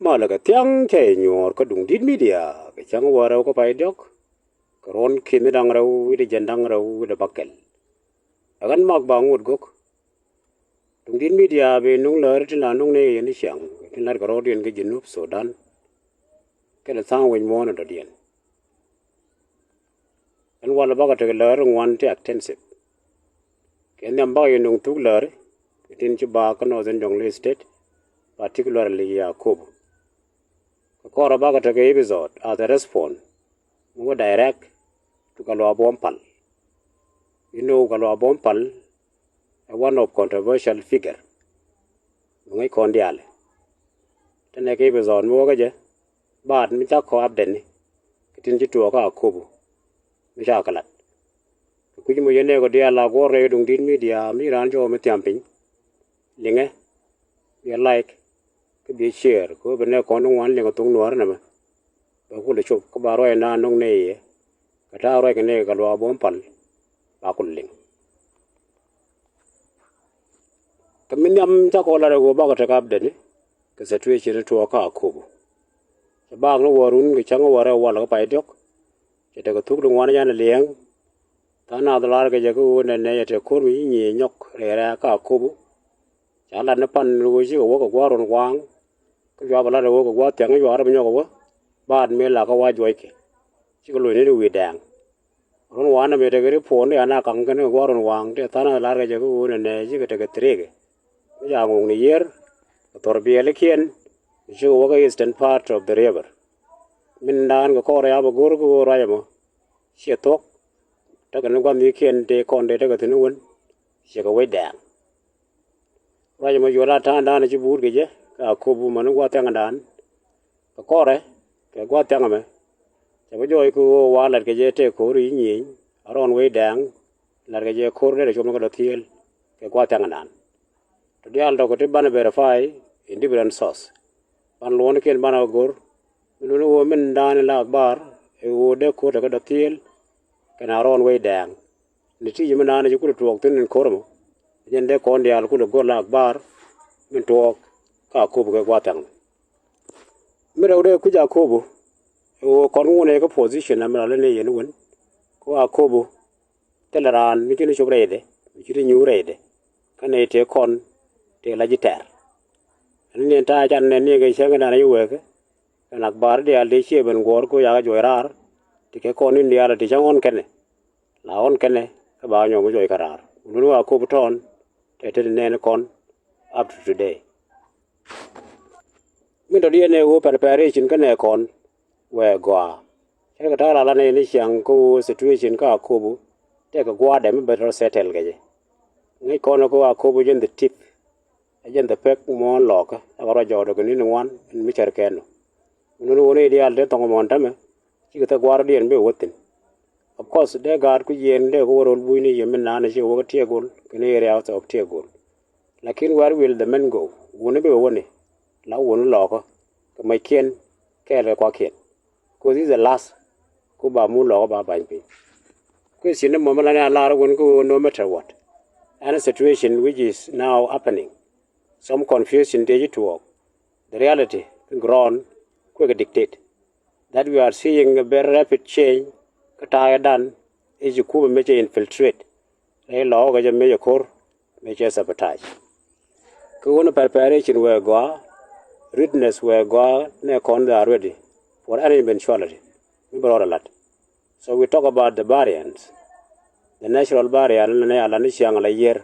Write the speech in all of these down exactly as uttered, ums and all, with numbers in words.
Malɛ kɛ thiaŋ cɛ nyuɔɔr kä Duŋdi̱t Media kɛ cäŋ wäl rɛw kä pay diɔ̱k, kɛ ruɔ̱n ki̱n da̱ŋ rɛw wi̱cdɛ jiɛn da̱ŋ rɛw wi̱cdɛ bäkɛl. Ɛ ɣän Mak Baŋ Wut Gök. Duŋdi̱t Media bi nuŋ läri tin la nuŋ ni yɛn i̱ ciaŋ tin la̱t kɛ rɔɔdiɛn kä Junub Sudan. Kɛnɛ tha̱a̱ŋ wec muɔ̱ɔ̱n in dɔ̱diɛn. Ɛn walɛ bakɔ tekɛ läri ŋuan ti extensive. Kɛ nhiam bakɔ yɛ nuŋ thuk läri kɛ tin ci baak kä Northern Jonglei State, particularly Akobo. Kɛ kɔrɛ bakɔ tekɛ episode as a response mi wä direct to Gatluak Buɔ̱m Pal. You know, Gatluak Buɔ̱m Pal ɛ one of controversial figure mi ŋäc kɔn diaal. Te nɛ kɛ episode mi wä kä jɛ, baat mi cakɔ update ni kɛ tin ci tuɔɔk kä Akobo mi cakɔ lat. Kɛ kui̱c mɔ yɛn nɛɛkɔ diaal la guɔ̱r rɛy Duŋdi̱t Media, mi raan jɔwä mi thiam piny, liŋɛ, biɛ like kä biɛ share, kɛ ɣöö bɛ nɛɛkɔn ti ŋuan liŋ kɛ thok Nuäärä nɛmɛ, bɛ kulɛ cop kä ba ruac naan nöŋ nɛy yɛ kɛ ta̱a̱ ruac kɛ nɛy kɛ Gatluak Buɔ̱m Pal, ba kulɛ liŋ. Kɛ mi nhiam cakɔ lat ɛ ɣöö bakɔ tekɛ update ni kɛ situation ni tuɔɔk kä Akobo. Cɛ baak ni wäärun kɛ cäŋ wäl rɛw walɛ kä pay diɔ̱k. Cɛ tekɛ thuk ti ŋuan yan liɛŋ. Tha̱a̱ŋ naath lar kɛ jɛ kä ɣöö nɛnɛ cɛ tekɛ ko̱r mi ci nyiëë nyɔk rɛy rɛ̈ɛ̈k kä Akobo. Ca lat ni pan ɣöö cikɛ wä kɛ gua̱a̱r ruɔ̱n waaŋ. Kä cua bɛ lat ɣöö kɛ gua̱a̱r thiaŋ cuarɛ bi nyɔk kɛ wä. Baat mëë la kä wa̱a̱ juɔckɛ, cikɛ loc ni ni wi̱i̱ dɛɛŋ. Ruɔ̱n waaŋ ɛmɛ tekɛ ri puɔ̱ɔ̱n ti an a kaŋ kɛn kɛ gua̱a̱r ruɔ̱n waaŋ, tëë tha̱a̱ŋ naath lar kɛ jɛ kä ɣöö nɛnɛ cikɛ tekɛ thiriikɛ. Mi ca ŋuɔ̱k ni yiër kɛ thɔr biɛlikiɛn, cikɛ wä kä eastern part of the river. Min daan kɛ kɔrɛ a bɛ go̱r kä ɣöö ruac ɛmɔ ciɛ thuɔ̱k. Tekɛ ni gua̱n nhikiɛn tëë kɔn tëë tekɛ thi̱n wän, ciɛ kɛ wec dɛɛŋ. Ruac ɛmɔ yuɔl a ta̱a̱ŋdan ci buut kɛ jɛ kä Akobo mäni gua̱a̱th thiaŋdan. Kɛ kɔrɛ kɛ gua̱a̱th thiaŋ ɛmɛ, cɛ bä jɔɔc kɛ ɣöö wa lat kɛ jɛ tëë ko̱r i̱ nyieny, a rɔɔn wec dɛɛŋ, lat kɛ jɛ ko̱r derɛ com ni kɛ dɔ̱thiel kɛ gua̱a̱th thiaŋdan. Tɔ diaal tɔk ti banɛ verify in different source. Ban luɔ̱nikiɛn banɛ kɛ go̱r mi luni ɣöö min da̱a̱n in la akhbar ɛ ɣöö dee ko̱r tekɛ dɔ̱thiel kɛnɛ a rɔɔn wec dɛɛŋ. Ni ti ji̱ mi naan ci kulɛ tuɔɔk thi̱n in ko̱r ɛmɔ, jɛn dee kɔn diaal kulɛ go̱r la akhbar min tuɔɔk kä Akobo kɛ gua̱a̱th thiaŋ. Mi rɛw dee kui̱c Akobo ɛ ɣöö kɔn ŋun ɛ kä position ɛmɛ la lä ni yɛn wän kä Akobo. Thilɛ raan mi ci ni cop rɛydɛ, mi ci ni nyuur rɛydɛ, kä nɛy tëë kɔn tëë la ji̱ tɛr. Ɛn ni ɛn ta̱a̱ can nɛn ni kɛ cäŋ kɛ naan ayi wɛɛkä. Kɛn akhbar diaal tëë ciɛ ben guɔ̱ɔ̱r kä yakä juɔc raar. Ti kɛ kɔn in diaal ti cä ɣɔ̱n kɛnɛ, la ɣɔ̱n kɛnɛ kä ba nyɔk mi juɔc kɛ raar. Wun wä Akobo tɔ̱ɔ̱n tëë te ti nɛɛni kɔn up to today. Min tɔ̱diɛn ɛ ɣöö preparation kä nɛɛkɔn wëë gɔaa. Cɛ kɛ ta̱a̱ la la nɛy ni ciaŋ kä ɣöö situation kä Akobo tëëkɛ gua̱a̱dɛ mi bɛ tɔ̱ settle kɛ jɛ. Ŋäc kɔn ɛ kä Akobo jɛn the tip, ɛ jɛn the pek muɔ̱ɔ̱n lɔɔkä, ɛ kɛ ruac jɔɔdɛ kɛ ni̱n ŋuan ɛn mi cär kɛn nɔ. Min wun wä ni diaal te thɔŋ muɔ̱ɔ̱n tämɛ, cikɛ thek gua̱a̱rdiɛn bi wä thi̱n. Of course dee gaat kui̱ yieen dee kɛ wä ro̱l bucni yɛ min naan ci wä kä Tiɛɛk Gol kɛn area of Tiɛɛk Gol. Lakin where will the men go? Wuni bikɛ wäni la wuni lɔɔkä kɛ mɛckiɛn kɛɛl kɛ kuakiɛn. Cause this is the last ku ba mu lɔɔkä ba bany piny. Question ni mɔmɔ la ni a lar wuni kä ɣöö no matter what, any situation which is now happening, some confusion tëë ci tuɔɔk, the reality in ground kuekɛ dictate that we are seeing a very rapid change kä ta̱a̱ dan i̱ ci kumɛ mëë cɛ infiltrate rɛy lɔɔkä jɛ mëë cɛ ko̱r mëë cɛ sabotage. Kä ɣöö ni preparation wëë gɔaa, readiness wëë gɔaa, nɛɛkɔn they are ready for any eventuality mi bɛ rɔɔdɛ lat. So we talk about the variants, the natural variant ni a la ni ciaŋ la yiër.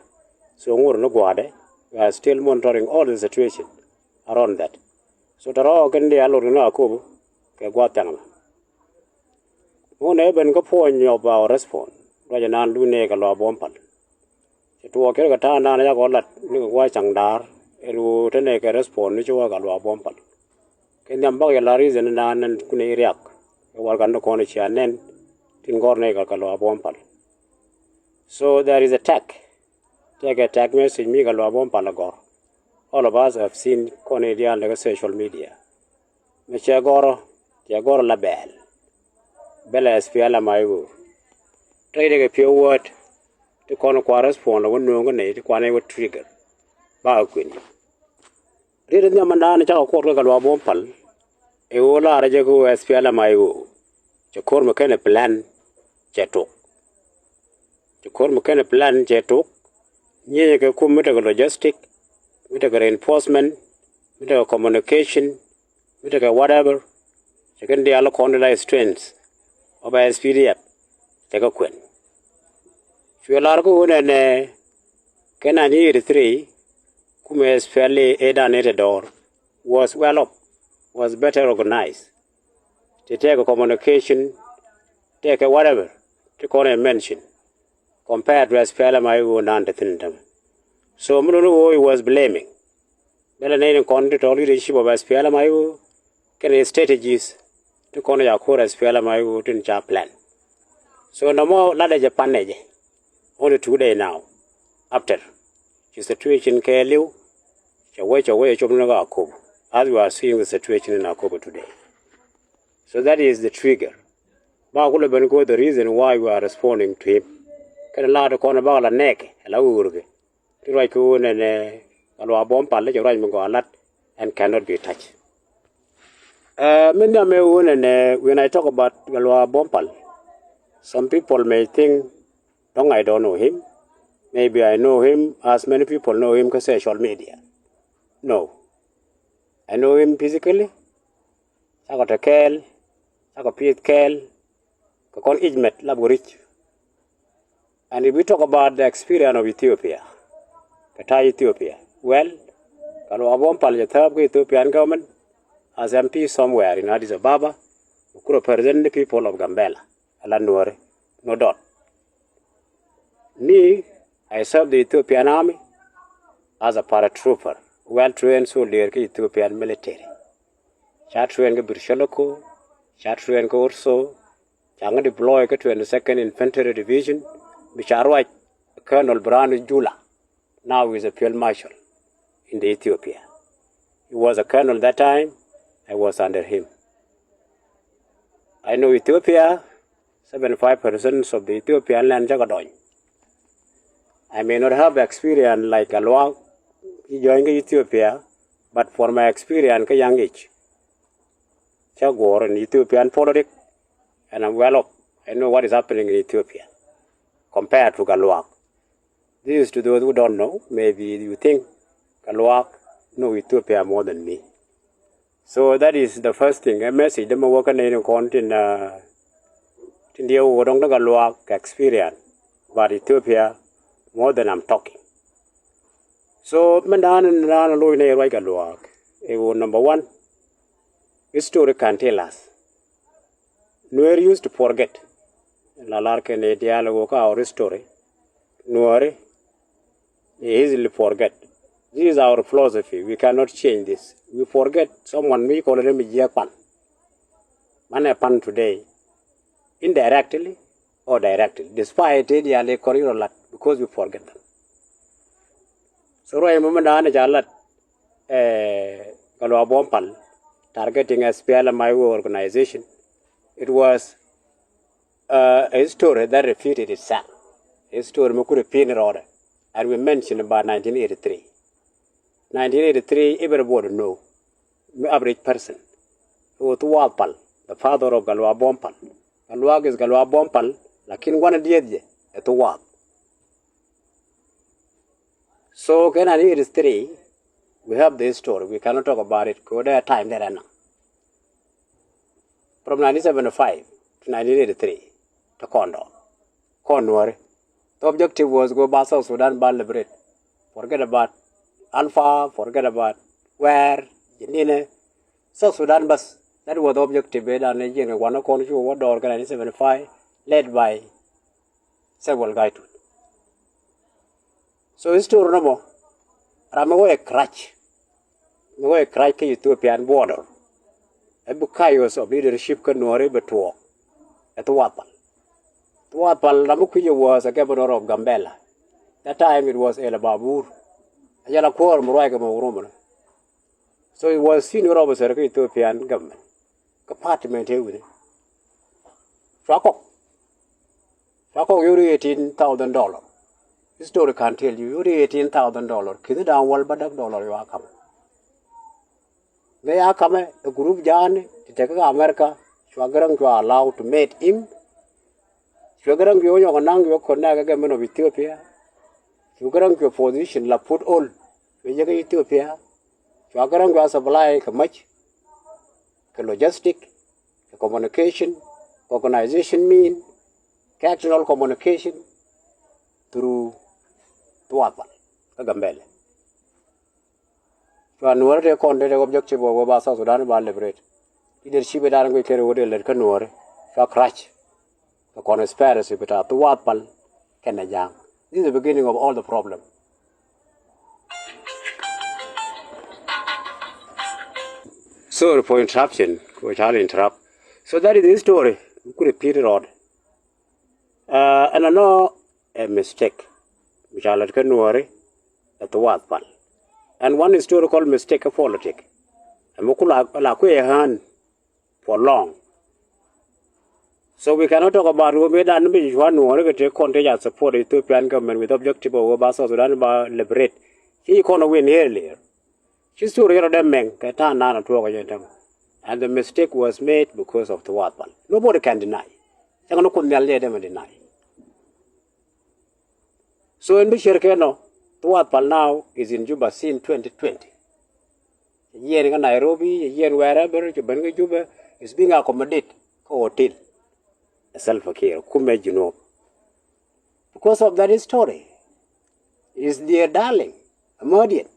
So ŋur ni gua̱a̱dɛ, we are still monitoring all the situation around that. So tɔ̱ rɔɔk kɛn diaal lot kɛ ni Akobo kɛ gua̱a̱th thiaŋ la. Ŋun ɛ ben kä puɔ̱ny of our response, ruacɛ naan duun nɛɛkɛ Gatluak Buɔ̱m Pal. Cɛ tuɔɔk kɛn kɛ ta̱a̱ naan yakɔ lat ni kɛ gua̱a̱th caŋ daar ɛn ɣöö te nɛɛkɛ response ni ci wä Gatluak Buɔ̱m Pal. Kɛ nhiam bak yɛ la reason naan nɛn kunɛ i̱ riak kɛ warɛgak ni kɔn cia nɛn tin gɔ̱r nɛɛkɛ Gatluak Buɔ̱m Pal. So there is a tag. Tɛkɛ tag message mi Gatluak Buɔ̱m Pal a gɔ̱r. All of us have seen kɔn i̱ diaal ni kä social media. Mɛ cɛ gɔrɔ, cɛ gɔrɔ la bɛɛl. Bɛlɛ S P L M I O. Tɔy dee kɛ piɛ word ti kɔn kua response la wä nööŋ kä nɛy ti kua nɛy wä trigger. Ba kɛ kuën yi. Dee ti nhiam mɛn da̱a̱n cakɔ kuɔt kɛ Gatluak Buɔ̱m Pal. Ɛ ɣöö laarä jɛ kɛ ɣöö SPLM-IO cɛ ko̱r mi kɛn ɛ plan cɛ tok. Cɛ ko̱r mi kɛn ɛ plan cɛ tok. Nyieenyɛ kɛ kum mi tekɛ logistic, mi tekɛ reinforcement, mi tekɛ communication, mi tekɛ whatever. Cɛ kɛn diaal kɔn la strength of SPDF cɛ kɛ kuɛn. Cuɛ lar kä ɣöö nɛnɛ kɛ nineteen eighty-three kumɛ SPLA dan ni te dɔɔr was well up, was better organized. Ti tekɛ communication, tekɛ whatever ti kɔn ɛ mention compared to SPLM-IO dan te thi̱n tämɛ. So mi luni ɣöö he was blaming bɛ lɛ nɛy ni kɔn ti tɔ̱ leadership of SPLM-IO kɛnɛ strategies ti kɔn ca ko̱r SPLM-IO tin ca plan. So nɔmɔ latdɛ jɛ pan nɛ jɛ only two day now after ci situation kɛɛliw cɛ wee cɛ wee cop ni ka Akobo, as we are seeing the situation in Akobo today. So that is the trigger. Ba kulɛ ben ko the reason why we are responding to him. Kɛnɛ laat kɔn ba la nɛɛkɛ la wurkɛ. Ti ruac kɛ ɣöö nɛnɛ Gatluak Buɔ̱m Pal cɛ ruac mi gɔaa lat and cannot be touched. Ɛ min nhiam ɛ ɣöö nɛnɛ when I talk about Gatluak Buɔ̱m Pal, some people may think dɔ̱ŋ I don't know him. Maybe I know him as many people know him kä social media. No. I know him physically. Cakɔ te kɛɛl, cakɔ pieth kɛɛl kɛ kɔn ic mɛt lap kɛ ri̱c. And if we talk about the experience of Ethiopia, kɛ ta̱a̱ Ethiopia, well, Gatluak Buɔ̱m Pal cɛ thääp kä Ethiopian government as MP somewhere in Addis Ababa, ku represent the people of Gambela, ala Nuɔri, no doubt. Me, I serve the Ethiopian army as a paratrooper, well trained soldier kä Ethiopian military. Ca train kä Birsholoku, ca train kä Orso, ca ŋä deploy kä twenty-second Infantry Division, bi ca ruac Colonel Birhanu Jula, now is a field marshal in the Ethiopia. He was a colonel that time, I was under him. I know Ethiopia, seventy-five percent of the Ethiopian land cakɔ dɔny. I may not have experience like Gatluak, he joined Ethiopia, but for my experience kä young age, cä guɔ̱ɔ̱r in Ethiopian politics, and I'm well up. I know what is happening in Ethiopia compared to Gatluak. This is to those who don't know. Maybe you think Gatluak know Ethiopia more than me. So that is the first thing. Ɛ message dämɛ wä kä nɛy ni kɔn tin, uh, tin diɛ wä dɔŋ dä Gatluak experience about Ethiopia more than I'm talking. So min da̱a̱n in da̱a̱n loc nɛy ruac Gatluak. Ɛ wä number one, history can tell us. Nuer used to forget. La lar kɛn i̱ diaal ɣöö kä our history, Nuɔri, they easily forget. This is our philosophy. We cannot change this. We forget someone mi kɔlɛ ni mi jiɛk pan. Manɛ pan today, indirectly or directly, despite it, diaal i̱ kɔr irɔ lat because we forget them. So ruac mɔ mi da̱a̱n i̱ ca lat, eh, Gatluak Buɔ̱m Pal targeting SPLM-IO organization. It was, uh, a history that repeated itself. A history mi ku repeat ni rɔɔdɛ. And we mentioned about nineteen eighty-three. Nineteen eighty-three, everybody know. Mi average person. Ɣöö Thuwath Pal, the father of Gatluak Buɔ̱m Pal. Gatluak is Gatluak Buɔ̱m Pal, lakin gua̱n dieth jɛ ɛ Thuwath. So kɛ nineteen eighty-three, we have the history. We cannot talk about it. Kɛ wä dee time dee rɛn naŋ. From nineteen seventy-five to nineteen eighty-three, te kɔn dɔɔr, kɔn Nuɔri. The objective was go ba South Sudan ba liberate. Forget about Alpha, forget about where, Jenine. South Sudan bas. That was the objective. Ɛ dan ni jiɛn kɛ gua̱n kɔn cu wä dɔɔr kɛ nineteen seventy-five, led by Samuel Gai Tut. So history nɔmɔ, ram mi wä ɛ crutch, mi wä ɛ crutch kä Ethiopian border, ɛ bi chaos of leadership kä Nuɔri bi tuɔɔk, ɛ Thuwath Pal. Thuwath Pal ram mi kui̱c ɛ was a governor of Gambela. That time it was El Babur. A jɛ la kuäär mi ruac kɛ mɛ wurumɛ. So he was senior officer kä Ethiopian government. Kä party mɛ te wi̱ni. Cua kɔk. Cua kɔk yori eighteen thousand dollar. History can tell you, yori eighteen thousand dollar. Ki̱ni da̱a̱n wäl bädäk dollar yua kam. Mëë ya kamɛ ɛ group ja̱a̱ni ti tekɛ kä America, cua Garaŋ cua allow to meet him. Cua Garaŋ cua nyɔk naŋ cua connect kɛ government of Ethiopia. Cua Garaŋ cua position la put all mëë jɛ kä Ethiopia. Cua Garaŋ cua supply kɛ mäc, kɛ logistic, kɛ communication, kɛ organization mean, kɛ external communication through Tuath Pal kä Gambɛlɛ. Cua Nuɔri tëë kɔn tëë objective of wä ba South Sudan ba liberate. Leadership dan guic kɛn wä dee lät kä Nuɔri. Cua crush the conspiracy bita Tuath Pal kɛnɛ Ja̱a̱ŋ. This is the beginning of all the problem. Sorry for interruption, which I'll interrupt. So that is the story. We could repeat it all. Uh, and I know a mistake. Which I let kä Nuɔri ɛ Tuath Pal. And one story called mistake kä politic. Ɛmɛ ku la la kuɛ hand for long. So we cannot talk about wä mëë dan mi cua Nuɔri kɛ tëë kɔn tëë ca support Ethiopian government with objective of wä ba South Sudan ba liberate. Ci kɔn win earlier. Ci story rɔ dee mɛŋ kɛ ta̱a̱ naan a tuɔɔk kɛ jɛ tɛm. And the mistake was made because of Tuath Pal. Nobody can deny. Cäŋ ni kun nhial jɛ dee mɛ deny. So in bi cier kɛ nɔ, Tuath Pal now is in Juba since twenty twenty. Yiɛn kä Nairobi, yiɛn wherever, ci ben kä Juba, is being accommodated kä hotel. Salva Kiir kumɛ Junub. Because of that story, is their darling, Amodian.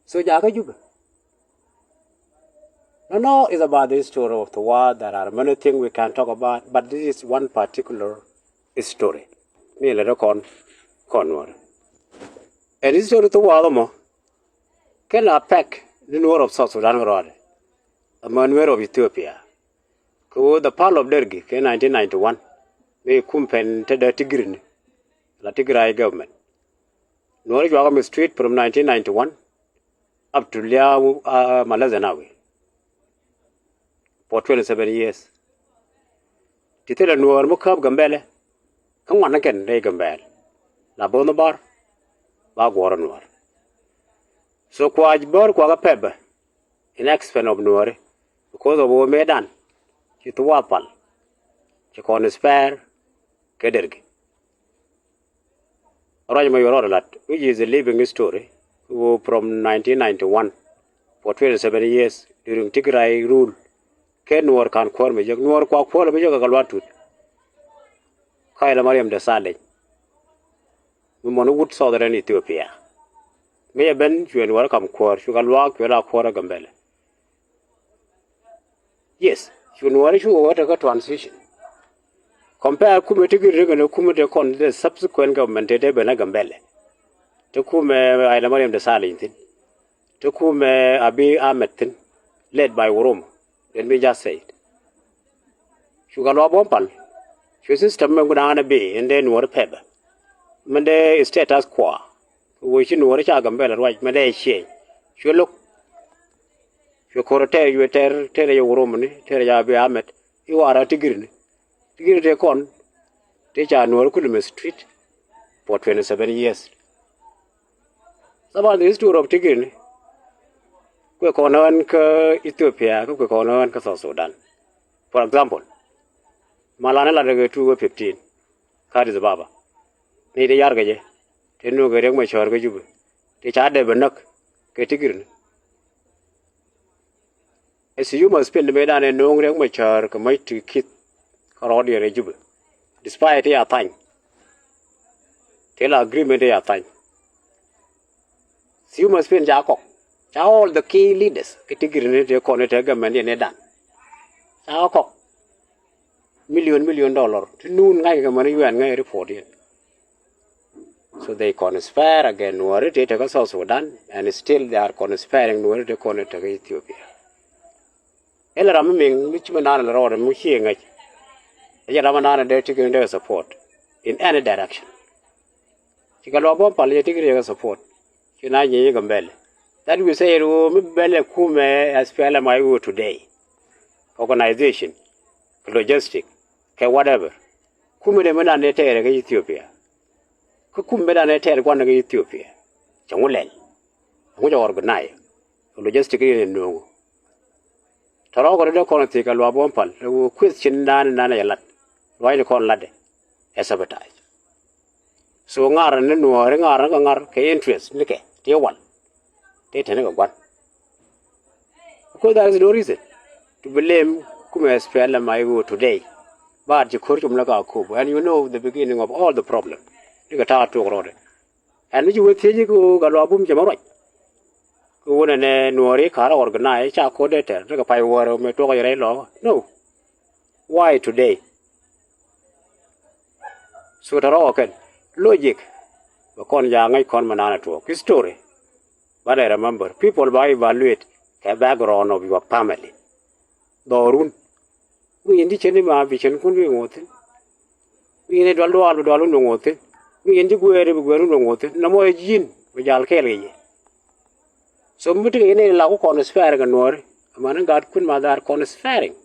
So jakä Juba. No, no, it's about the history of Tuath. There are many things we can talk about, but this is one particular story. Mi lɛ dee kɔn kɔn Nuɔri. And history Tuath mɔ kɛn a pɛk ni Nuɔr of South Sudan rɔɔdɛ. Ama Nuɔr of Ethiopia. Kɛ wä the fall of Dergi kɛ nineteen ninety-one. Mi kum pɛn te dee Tigri ni la Tigray government. Nuɔr cua kɛ mistreat from nineteen ninety-one up to Liaw, uh, Meles Zenawi for twenty-seven years. Ti thilɛ Nuɔr mi käp Gambɛlɛ kä ŋuan ni kɛn rɛy Gambɛl. La bo̱o̱n bar ba guɔ̱r Nuɔr. So kuac bär kuakä pɛpɛ in expense of Nuɔri because of wä mëë dan ci Tuath Pal ci kɔn spare kɛ Dergi. Ruac mɔ yuɔr rɔɔd lat, which is a living history, who from nineteen ninety-one for twenty-seven years during Tigray rule. Kɛ Nuɔr kan kuäär mi jek, Nuɔr kua kuäär mi jek kɛ Gatluak Tut. Kä Haile Mariam Desalegn. Mi mɔni wut Southern Ethiopia. Mi jɛ ben cuɛ Nuɔr kam kuäär, cu Gatluak cuɛ la kuäär ɛ Gambɛlɛ. Yes, cu Nuɔri cu wä tekɛ transition. Compare kumɛ Tigri kɛnɛ kumɛ te kɔn the subsequent government te te ben ɛ Gambɛlɛ. Te kumɛ Haile Mariam Desalegn thin. Te kumɛ Abiy Ahmed thin, led by Oromo. Let me just say it. Cu Gatluak Bo̱o̱m Pal. Cu system mɛ gudan bi in dee Nuɔri pɛpɛ. Mɛ dee status quo. Wee ci Nuɔri ca Gambɛlɛ ruac mɛ dee change. Cu lo̱k. Cuɛ ko̱r tɛɛr, cuɛ tɛɛr, tɛɛr jɛ Oromo ni, tɛɛr jɛ Abiy Ahmed. I̱ wa̱a̱ rɔ Tigri ni. Tigri tëë kɔn tëë ca Nuɔr kul mistreat for twenty-seven years. Taban the history of Tigri ni kuɛ kɔn ɣän kä Ethiopia kä kuɛ kɔn ɣän kä South Sudan. For example, ma lan lat kɛ two fifteen kä Addis Ababa. Ni ti yar kɛ jɛ ti nukɛ Riek Machar kä Juba. Ti ca dee bɛ näk kɛ Tigri ni. Ɛ si yuma spin mëë dan ɛ no̱o̱ŋ Riek Machar kɛ mac ti kith kä rɔɔdiɛn ɛ Juba. Despite ti a thany. Ti la agreement ti a thany. Si yuma spin ca kɔk. Ca all the key leaders kɛ Tigri ni ti kɔn ti te gɛmɛn diɛn ni dan. Ca kɔk. Million, million dollar. Ti nuun ŋa̱c kɛ mɛn U N ŋa̱c report yɛn. So they conspire against Nuɔri ti tekä South Sudan and still they are conspiring Nuɔri ti kɔn tekä Ethiopia. Ilɛ ram mi miŋ mi ci mi naan lɛ rɔɔdɛ mi ci ŋäc. Ɛ jɛ ram mi naan dee ti kini dee support in any direction. Ci Gatluak Bo̱o̱m Pal yɛ ti kini yɛ support. Ci na nyɛ yɛ Gambɛlɛ. That we say it wo mi bɛlɛ kumɛ S P L M I O today. Organization, kɛ logistic, kɛ whatever. Kumɛ dee mi naan dee tɛɛrɛ kä Ethiopia. Kä kumɛ dee naan dee tɛɛrɛ gua̱n kä Ethiopia. Cɛ ŋu lɛl. Ŋu jɛ organize logistic in nuŋ. Tɔrɔ kɔn dee kɔn thiek kɛ Lual Buɔm Pal, lɛ wä question dan dan yɛ lat. Luac ni kɔn latdɛ ɛ sabotage. So ŋar ni Nuɔɔri, ŋar ni kɛ ŋar kɛ interest ni kɛ ti wal. Ti te ni kɛ gua̱n. Because there is no reason to blame kumɛ S P L M I O today. But ci ko̱r cum ni ka kup, and you know the beginning of all the problem. Ni kɛ ta̱a̱ tuɔk rɔɔdɛ. Ɛn mi ci wee thiec i̱ kɛ ɣöö Gatluak Buɔm cɛ mɛ ruac. Kɛ ɣöö nɛnɛ Nuɔɔri ka̱rä organize ca ko̱r dee tɛr tekɛ pay wäärä mëë tuɔk jɛ rɛy lɔɔkä. No. Why today? So tɔrɔ kɛn logic bɛ kɔn ja̱ ŋäc kɔn mɛ naan ɛ tuɔɔk. History. But I remember, people ba evaluate kɛ background of your family. Dhɔrun. Wi̱i̱ in ti cen ni ma bi cen kun bi ŋo̱thin. Wi̱i̱ in ti dual dual bi dual wun bi ŋo̱thin. Wi̱i̱ in ti gueeri bi gueeri wun bi ŋo̱thin. Nɔmɔ ɛ ji̱n bi jal kɛɛl kɛ yɛ. So mi ti kɛ yɛn in la ku conspiring kɛ Nuɔɔri. Amäni gat kun ma they are conspiring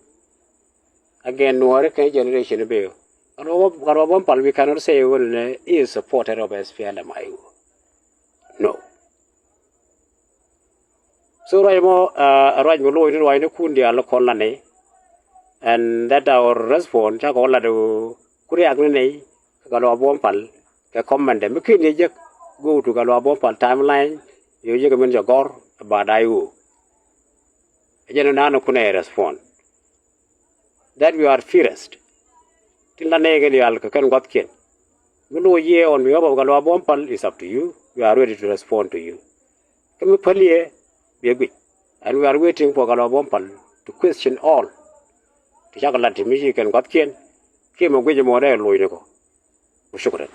against Nuɔɔri kɛ generation bi. Gatluak Buɔm Pal, we cannot say ɣöö nɛ is supporter of S P L M I O. No. So ruac mɔ, uh, ruac mɔ lo̱c ni ruac ni kun diaal kɔn la ni. And that our response, ca kɔn la do kuriak ni ni, Gatluak Buɔm Pal, kɛ comment dɛ. Mi kin yɛ jek, go to Gatluak Buɔm Pal timeline, yɛ jek min jɛ gɔr, about I O. Ɛ jɛn naan kun ɛ respond. That we are furious. Tin la nɛy kɛn diaal kɛ kɛn gua̱thkiɛn. Mi lo̱c yɛ on behalf of Gatluak Buɔm Pal is up to you. We are ready to respond to you. Kä mi päl yɛ biɛ guic. And we are waiting for Gatluak Buɔm Pal to question all. Ti cakɛ lat ti mi ci kɛn gua̱thkiɛn. Kiɛ mɛ guic mɔ dee lo̱c ni kɔ. Wa shukran.